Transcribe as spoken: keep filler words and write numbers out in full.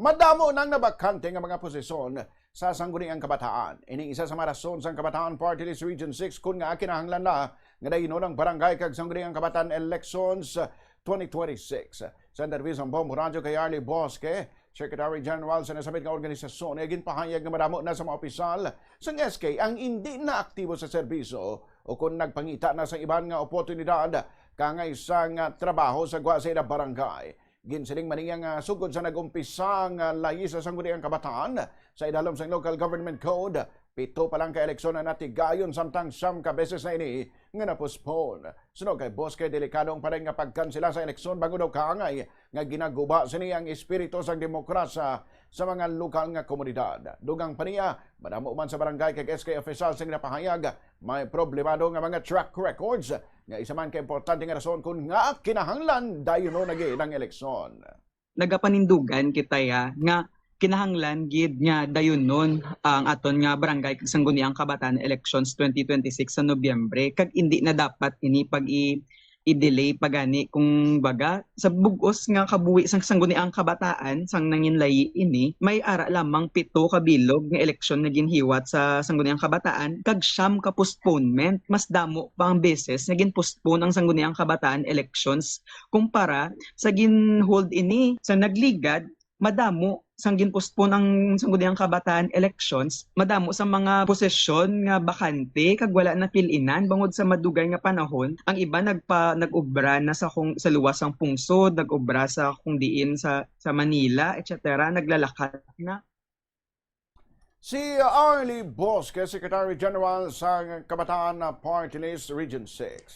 Padamo nang nabakante nga mga posisyon sa Sangguniang Kabataan. Ini isa sa mga rason sang Kabataan Party List Region six kun nga kinahanglan na nga dayunon ang barangay kag Sangguniang Kabataan elections twenty twenty-six. Sa interview sang Bombo Radyo kay Arlie Bosque, Secretary General sa nasambit nga organisasyon, ay ginpahayag nga madamo na sa mga opisyal sang S K ang indi na aktibo sa serbisyo o kung nagpangita na sa iban nga oportunidad kangay sang trabaho sa gwa sa ila barangay. Ginsiling man niya nga sugod sa nag-umpisa nga layi sa Sangguniang Kabataan sa idalom sang Local Government Code, pito pa lang ka eleksyon ang natigayon, samtang siyam ka beses na ini nga na-postpone. Suno kay Bosque, delikado ang paday nga pagkansela sa eleksyon bangod daw kaangay nga ginaguba sini ang espiritu sang demokrasya sa mga lokal nga komunidad. Dugang pa niya, madamo man sa barangay kag S K officials ang napahayag may problemado nga mga track records, nga isa man ka importante nga rason kun nga kinahanglan dayunon na gid ang eleksyon. Nagapanindugan kita ya nga kinahanglan gid nga dayunon ang aton nga barangay kag sangguniang kabataan elections twenty twenty-six sa Nobyembre, kag indi na dapat ini pag i-, i-delay pa gani. Kung baga, sa bug-os nga kabuhi sang sangguniang kabataan, sang nanginlayi ini, may ara lamang pito ka bilog nga eleksyon nga ginhiwat sa sangguniang kabataan, kag siyam ka postponement. Mas damo pa ang beses nga gin-postpone ang sangguniang kabataan elections kumpara sa gin-hold ini sa nagligad. Madamo sang gin-postpone ang sangguniang kabataan elections, madamo sa mga posisyon nga bakante kag wala napil-inan bangod sa madugay nga panahon. Ang iba nagpa-, nag-obra na sa kung, sa luwas sang pungsod, nag-obra sa kung diin sa, sa Manila, et cetera. Naglalakat na. Si Arlie Bosque, Secretary General sa Kabataan Party List Region six.